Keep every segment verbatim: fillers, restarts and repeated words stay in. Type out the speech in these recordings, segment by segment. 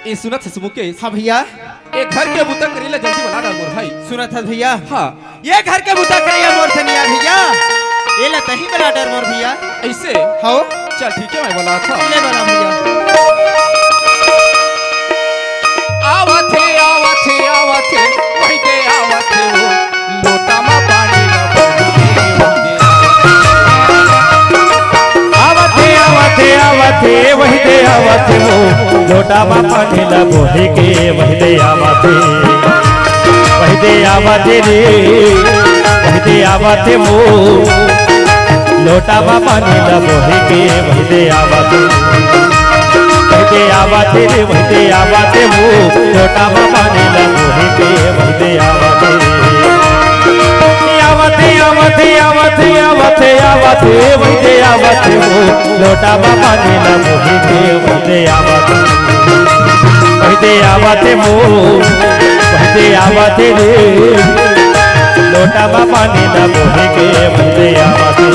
ए सुनत हस मुकेश? हाँ भैया। ए घर के बुता करे ला जल्दी बला डार मोर भाई। सुनत हस भैया? हाँ। ए घर के बुता करे ला मोर सनिया भैया। ए ला तहीं बला डार मोर भैया। अइसे? हव। चल ठीक हे, मैं बलात हँव। ले बला भैया। आवत हे, आवत हे, आवत हे, वही दे आवत हे वो। लोटा म पानी ल भर के वही दे आवत हे। आवत हे, आवत हे, आवत हे, वही दे आवत हे वो। लोटा म पानी ल बोहे के वही दे आवत हे। वही दे आवत हे रे, वही दे आवत हे वो। लोटा म पानी ल बोहे के वही दे आवत हे। वही दे आवत हे रे, वही दे आवत हे वो। लोटा म पानी ल बोहे के वही दे आवत हे। आवत हे, आवत हे, आवत हे, आवत हे, आवत हे, वही दे आवत हे वो। लोटा म पानी ल बोहे के वही दे आवत हे। वही दे आवत हे वो, वही दे आवत हे रे। लोटा म पानी ल बोहे के वही दे आवत हे।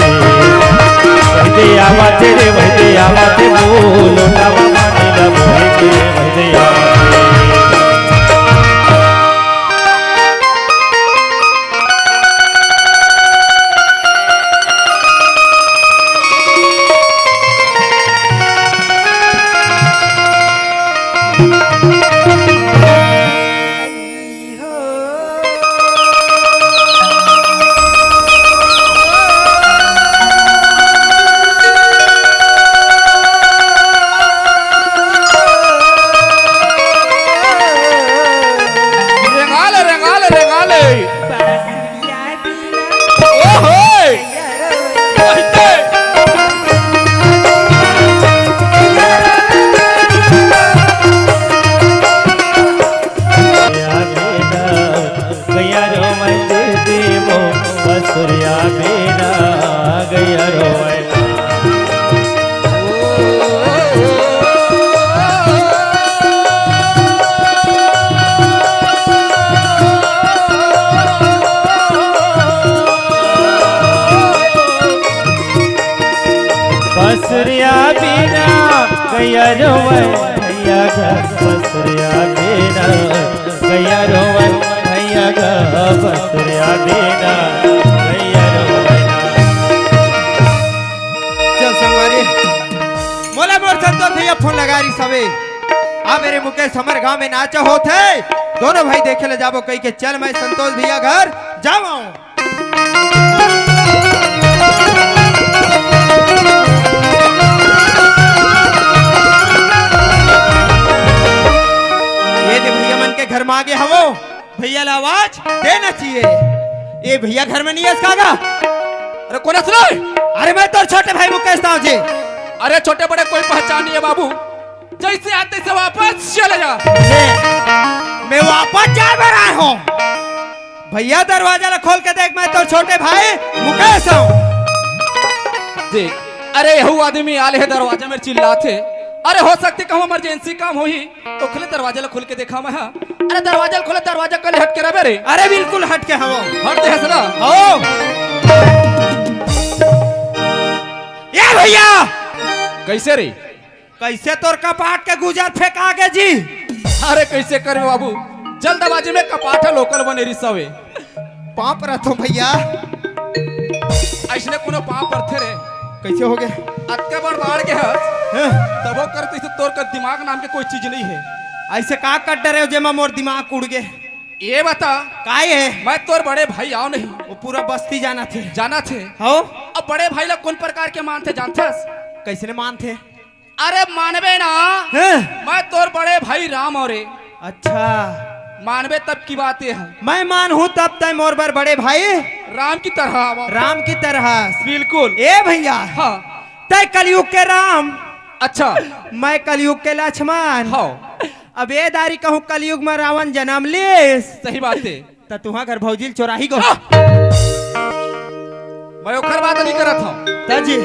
वही दे आवत हे रे, वही दे आवत हे वो। लोटा म पानी ल बोहे के वही दे आवत हे। रेंगाले, रेंगाले, रेंगाले। ओहो! गैया रो मैं दे देवो, बसुरिया बेरा गैया रो मैं। बसुरिया बिना गैया रोवै भैया घर, बसुरिया बिना गैया रोवै भैया घर, बसुरिया बिना गैया रोवै। चल संगवारी, मोला मोर संतोष भैया फोन लगा रहिस हवे। आ मेरे मुकेश, हमर गांव में नाचा होत हे, दोनों भाई देखे ले जाबो कहिके। चल मैं संतोष भैया घर जावं। ये दे भैया मन के घर में आगे हवो, भैया ला आवाज देना चाहिए। ये भैया घर में नहीं है इसका गा? अरे कोन हस रे? अरे मैं तोर छोटे भाई मुकेश ताव जी। अरे छोटे बड़े कोई पहचान नहीं है बाबू, जैसे आए तैसे वापस चले जा। ले, मैं वापस जाए बर आए हंव। भैया दरवाजा ला खोल के देख, मैं तोर छोटे भाई मुकेश हंव। देख, अरे यहू आदमी आले हे दरवाजा में चिल्लात हे। अरे हो सकथे कहूं emergency काम होही, तो खोले दरवाजा ला खोल के देखा मैं, हाँ। अरे दरवाजा ला खोले, दरवाजा कले हट के रहे रे। अरे बिल्कुल हट के हंव। हट दे हस ना। हो। ए भैया। कैसे रे? कैसे तोर कपाट के गुजर फेंका गे जी? अरे कैसे करबे बाबू, जल्दबाजी में कपाट ह लोकल बने रिहिस हवे। पांव परत हंव भैया। अइसने कोनो पांव परथे रे? कैसे हो गे? अतका बड़ बाढ़ गे हस, हैं? तभो कर तइसे तोर कर दिमाग नाम के कोई चीज नहीं है। अइसे का कर डरे हंव जेमा मोर दिमाग उड़ गे? ये बता, काय हे? मैं तोर बड़े भाई आंव नहीं। वो पूरा बस्ती जानथे। जानथे? हो? अब बड़े भाई ला कोन प्रकार के मानथे जानथस? कइसने मानथे? अरे मानबे ना, हैं? मैं तोर बड़े भाई राम हंव रे। अच्छा। मानबे तब की बात ये हे। मैं मानहूं तब तैं मोर बर बड़े भाई राम की तरह आवा। राम की तरह। बिल्कुल। ए भैया। हाँ। तैं कलयुग के राम। अच्छा। मैं कलयुग के लक्ष्मण। हाँ। अब ए दारी कहूं कलयुग में रावण जनम लिस। सही बात हे। त तुंहर घर भौजी ल चोराही गो। आह! मैं ओखर बात नहीं करत हंव। त जी।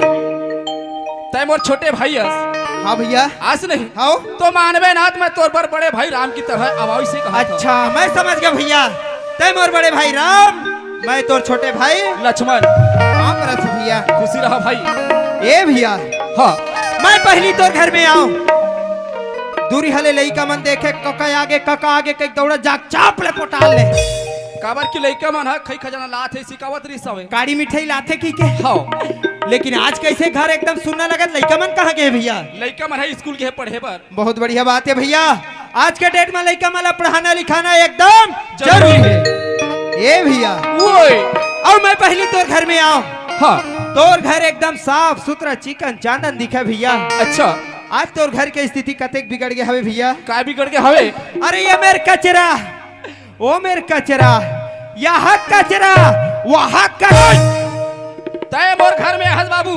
तैं मोर छोटे भाई हस। हाँ भैया। हस नहीं? हाँ। तो मानबे ना त मैं तोर बर बड़े भाई राम की तरह आवाज से कहा था। अच्छा, मैं समझ गेंव भैया। तैं मोर बड़े भाई राम, मैं तोर छोटे भाई लक्ष्मण। हाँ परत हंव भैया। खुशी रहा भाई। ए भैया। हाँ। मैं पहिली तोर घर में आंव। दूरी हले लइका मन देखे, कका आगे, कका आगे, कई दौड़ा जाग चाप ले पोटाल ले। काबर कि लइका मन ह खई खजाना लात हे, सिखावत रहिस हवे। काड़ी मिठाई लाथे की के? हव। लेकिन आज कइसे घर एकदम सुन्ना लगत, लइका मन कहाँ गे भइया? लइका मन ह स्कूल गे हे पढ़े बर। बहुत बढ़िया बात हे भइया, आज के डेट म लइका मन ला पढ़ाना लिखाना एकदम जरूरी जरूरी हे। ए भइया, ओए। अउ मैं पहिली तोर घर में आंव। हाँ। तोर घर एकदम साफ सुथरा, चिकन चांदन दिखे भइया। अच्छा। आज तोर घर के स्थिति कतेक बिगड़ गे हवे भइया। का बिगड़ गे हवे? अरे ये मेर कचरा, ओ मेर कचरा, यहाँ कचरा, वहाँ कचरा। तय मोर घर में हस बाबू,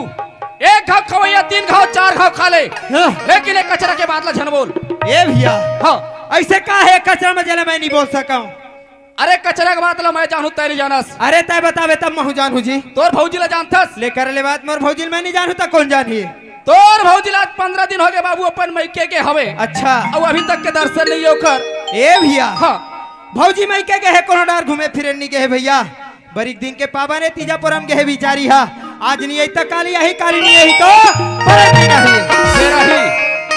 एक घाव खवैया तीन घाव चार घाव खा ले, हाँ। लेकिन एक कचरा के बात ला झन बोल। ए भइया, हाँ। अइसे का हे कचरा म जेला मैं नहीं बोल सकंव? अरे कचरा के बात ला मैं जानहूं, तय नहीं जानस। अरे तय बताबे तब महूं जानहूं जी। तोर भौजी ला जानथस? ले कर ले बात, मोर भौजी ला मैं नहीं जानहूं त कोन जानही? तोर भौजी ला आज पंद्रह दिन हो गे बाबू, अपन मइके गे हवे। अच्छा। अउ अभी तक के दर्शन नहीं हे ओकर। ए भइया। हाँ। भौजी मइके गे हे, कोनो डार घूमे फिरे नहीं गे हे भइया। बरिक दिन के पावन हे, तीजा पोरम गे हे बिचारी हा। आज नहीं आई त काली आही, काली नहीं आही त परन दिन आही। फेर आही।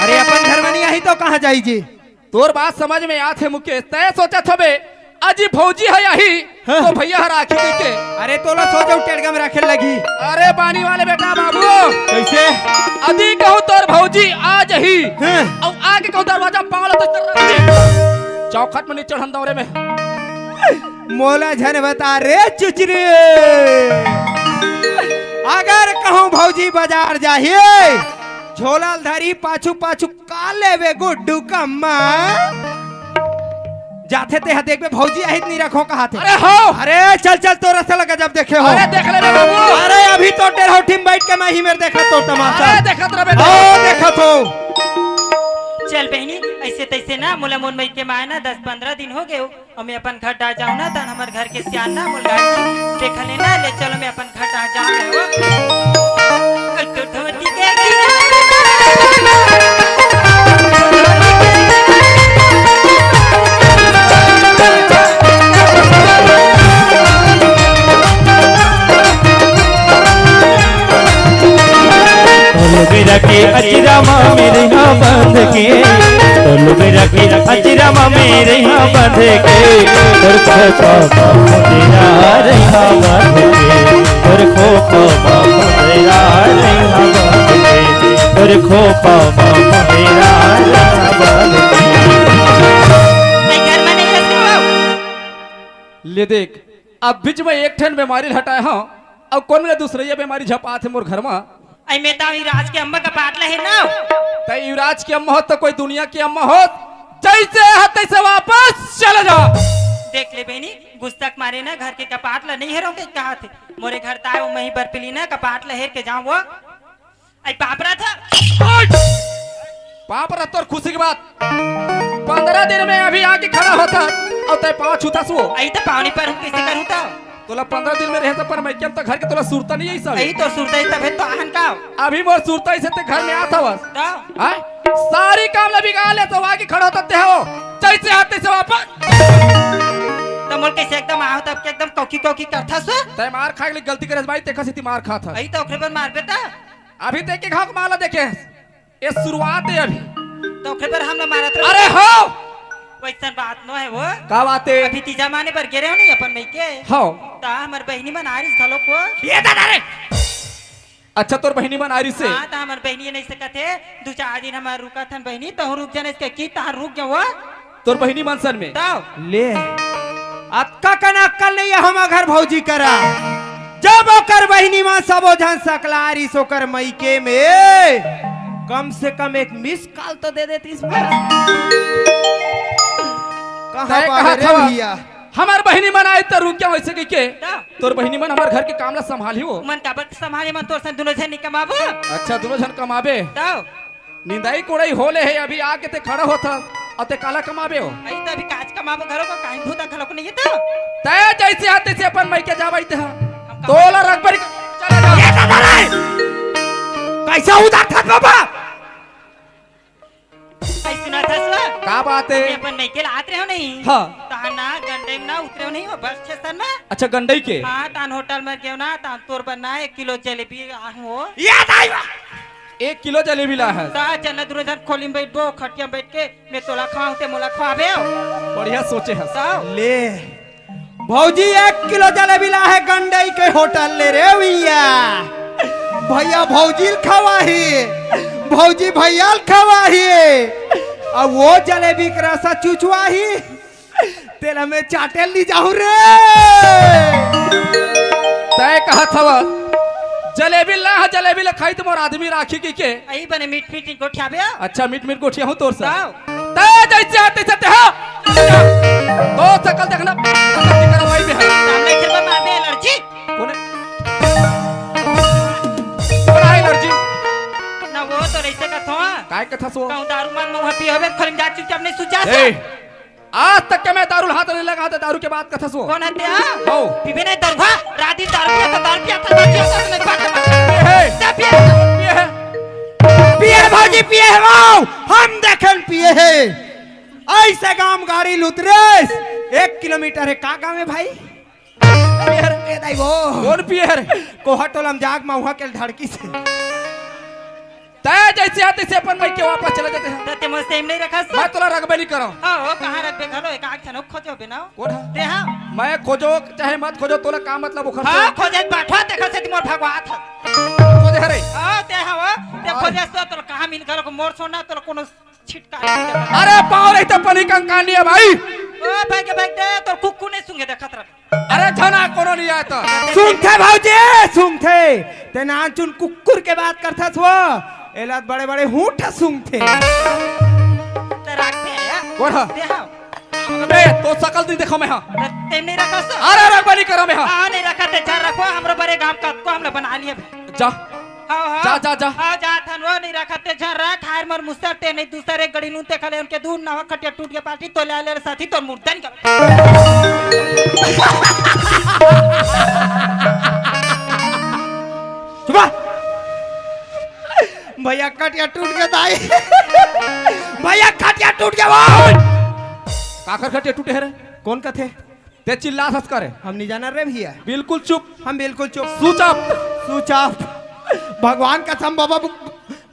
अरे अपन घर म नहीं आही त कहाँ जाही जी? तोर बात समझ में आत हे मुकेश, तय सोचत हबे अजी भौजी ह आही, हाँ। त भइया ह राखी कहिके। अरे तोला सोच अउ टेड़गा में राखे लगही। अरे बानी वाले बेटा बाबू। कइसे? अदी कहूं तोर भौजी आ जही, हाँ। अउ आके कहूं दरवाजा पांव ला तो चौखट में नहीं चढ़न दौरे में। मोला झन बता रे चुचरी, अगर कहूं भौजी बजार जाही, झोला ल धरी पाछू पाछू का लेबे गुड्डू कम्मा? जाथे तेहा देखबे भौजी आही त नहीं रखंव कहाथे। अरे हो। अरे चल चल, तोर रस्ता ला गजब देखे हों। अरे देख ले रे बाबू। अरे अभी तो टेढ़ौठी में बैठ के मैं ही मेर देखत हों तमाशा। अरे देखत रह बेटा। ओ देखत हों। चल बहिनी, अइसे तइसे ना मोला मोर मइके म आए ना दस पंद्रह दिन हो गे हो। अउ मैं अपन घर डार जांव ना, तहन हमर घर के सियान ना मोला गाड़ी देखा ले ना, ले चलो मैं अपन घर डार जांव रे हो। अउ तो धोती के किनारे तोर लुगरा के अचरा म मेरे हा बंध के, तोर लुगरा के अचरा म मेरे हा बंध के, तोर खोपा म मोरे ला रइहा बंध के, तोर खोपा म मोरे ला रइहा बंध के, तोर खोपा म मोरे ला रइहा बंध के। ए घर म नहीं हस का? ले देख, अब बीच में एक ठन बेमारी ल हटाए हंव, अउ कोनो ले दूसरइया बेमारी झपात हे मोर घर म। अई में त युवराज के अम्मा कपाट ल हेर ना। त युवराज के अम्मा होत त कोई दुनिया के अम्मा होत, जइसे हे तइसे वापस चले जा। देख ले बहिनी, गुस्सा के मारे ना घर के कपाट ल नइ हेरंव कहिके कहत हे। मोरे घर त आए ओ मही बरपिली ना कपाट ल हेर के जांव ओ। अई पांव परत हंव। पांव परत तोर खुशी के बात। पंद्रह दिन में अभी आके खड़ा होथस अउ तैं पांव छूथस ओ। अई त पांव नइ परंव कइसे करहूं त? तोला पंद्रह दिन में रहे से पर मैं क्या त घर के तोला सुरता नइ आइस अभी? अई तोर सुरता आइस तभे तो आहन का। अभी मोर सुरता आइस हे तैं घर में आत हवस। त? हैं? सारी काम ला बिगाड़ ले तो आके खड़ा होथस तैं हो। जइसे आते से वापस। त मोर कइसे एकदम आहो तब के एकदम कौकी कौकी करथस ओ? तैं मार खाए के गलती करे हस भाई, तेखर सेती मार खाथस। अई त ओकरे बर मारबे त? अभी तैं के घाव के माला देखे हस। ये शुरुआत हे अभी। त ओकरे बर हमला मारत रहे। अरे हो! वइसन बात नो हे ओ। का बात हे? अभी तीजा माने बर गे रहेंव नहीं अपन मइके। हव। त हमर बहिनी मन आरिस घलो ओ। ये दादा रे! अच्छा, तोर बहिनी मन आरिस हे? हां, त हमर बहिनी नइ सकत हे। दू चार दिन हमर रुकत हन बहिनी, तहूं रुक जाने के कि तहां रुक गेंव ओ। तोर बहिनी मन सन में। तब। ले। अतका कन अक्कल नइ हे हमर घर भौजी करा। जब ओकर बहिनी मन सबो झन सकलारिस ओकर मइके में, कम से कम एक miss call तो दे देतिस। कहां तैं बाबे कहत रे हवस, भइया? हमर बहिनी मन आए त रुक गेंव अइसे कहिके। तब। तोर बहिनी मन हमर घर के काम ला संभालही ओ। मन काबर संभालही, मन तोर सन दूनों झन नइ कमाबो। अच्छा, दूनों झन कमाबे। तब। निंदई कोड़ई हो ले हे, अभी आके तैं खड़ा होथस, अउ तैं काला कमाबे ओ? अई त अभी काच कमाबो घरो का, काहीं भूता घलो को नइ हे त। तैं जइसे हस तइसे अपन मइके जाबे तैं ह। हम कमाबो। तोला रख बरी चला जा। ये दादा रे! कइसे उदार थस बाबा? अई सुनथस ओ? का बात हे? मैं अपन मइके ला आत रहेंव नहीं। हां। तहां ना गंडई में ना उतरेंव नहीं ओ बस स्टेशन में। अच्छा, गंडई के? हां, तहां होटल में गेंव ना, तहां तोर बर ना एक किलो जलेबी आहूं ओ। ये दाई बा! एक किलो जलेबी ला हस। त जना दूनो झन खोली में बइठबो, खटिया में बइठ के, मैं तोला खवाहूं, तें मोला खवाबे। बढ़िया सोचे हस। त ले, भौजी एक किलो जलेबी ला हे गंडई के होटल ले रे भैया। भैया भौजी ल खवाही, भौजी भैया ल खवाही। अब वो जलेबी के रसा चुचवाही, तेला मैं चाटे ल नी जाहूं रे। तैं कहत हवस, जलेबी ला, जलेबी ला खाही त मोर आदमी राखी कहिके। अई बने मीठ मीठ गोठियाबे। अच्छा, मीठ मीठ गोठियाहूं तोर से। जाओ। तैं जइसे आते से तेहा। तो सकल देखना, सकल की करवाई में है। सामने खेल में मारबे एलर्जी। कोन हे? कोन हे एलर्जी? ना वो तो रहिसे कथों। काय कथस वो? कहूं दारू मन मउहा पिए होबे, खोली में जा चुपचाप नहीं सुजा से। ए, आज तक के मैं दारू ल हाथ नहीं लगा, त दारू के बात कथस वो। कोन हे तेहा? हौ। पीबे नहीं दारू, हाँ? रात दिन दारू पिया था, दारू पिया था, दारू पिया था, नहीं बात, बात। ए, हे। सब पिया था। पिए हे। पिए हे भौजी, पिए हे वो। हम देखन पिए हे। अइसे गांव गाड़ी ल उतरेस। एक किलोमीटर हे, का गांव हे भाई? पिए हे रे। ए दाई वो। कोन पिए हे रे? कोहा टोला में जाके मउहा के ल ढड़किस हे। तैं जइसे हे तइसे अपन मइके वापस चला जाते हे। त तें मोर से नहीं रखस। मैं तोला रखबे नहीं करंव। हाँ, वो कहाँ रखबे घलो, एक आध झन खोजो बे ना। कोन हे? तेहा। मैं खोजों चाहे मत खोजों, तोला का मतलब ओखर से? हाँ, खोजे बाठो, तेखर से मोर भगवात हे। खोजे हरे। हाँ, तेहा वो, तें हाँ। खोजे से तोला कहाँ मिल घलो, मोर सोना तोला कोनो छिटका नहीं देता। अरे पाँव रही त पनी कंकानी हे भाई। ओ भाई के भाई दे, तोर कुक्कू नहीं सूंघे देखत रह। अरे झना कोनो नहीं आय त। सूंघथे भौजी, सूंघथे। तें नानचुन कुक्कुर के बात करथस वो। एला बड़े-बड़े हूंठ सूंघथे। त राख दे या। कोन हे? तेहा। बे, तोर सकल नहीं देखंव मैं हा। तें नहीं रखस। अरे रखबे नहीं करंव मैं हा। हाँ, नहीं रखस, तें झन रखव, हमरो बरे गांव कतको हमला बना लिया बे। जा। हाँ, हाँ। जा, जा, जा। हाँ, जाथन वो, नहीं रखस तें झन रख, खायर मर मुसर तें नहीं दूसर एक गड़ी नून तें खा ले, उनके दूर नवा खटिया टूट के पार्टी तो ले ले साथी तोर मुर्दा निकल। चुप रह। भैया खटिया टूट के दाई। भैया खटिया टूट के वो। काकर खटिया टूटे हे रे? कोन कथे? तें चिल्लाथस का रे? हम नहीं जानन रे भैया। बिल्कुल चुप। हम बिल्कुल चुप। सुचप। सुचप। भगवान कसम बाबा,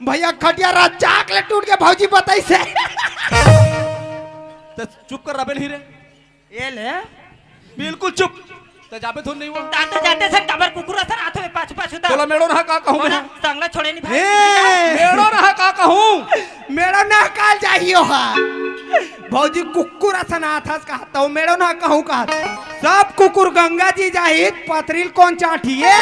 भैया खटिया रजाक ले टूट के भौजी बताइस हे। तें चुप कर रबे नहीं रे। ए ले। बिल्कुल चुप। तें जाबे धुन नहीं हुआ। दादा जाते सन काबर कुकुर असन आथो में पाछू पाछू दा। तोला मेड़ो ना का कहूं कोन मैं? संगला छोड़े नहीं भाई। ए! मेड़ो ना का कहूं? मेड़ो ना काल जाही ओहा। भौजी कुकुर असन आथस कहा, त मेड़ो ना कहूं कहा। सब कुकुर गंगा जी जाही, पथरी ल कोन चाटही ए?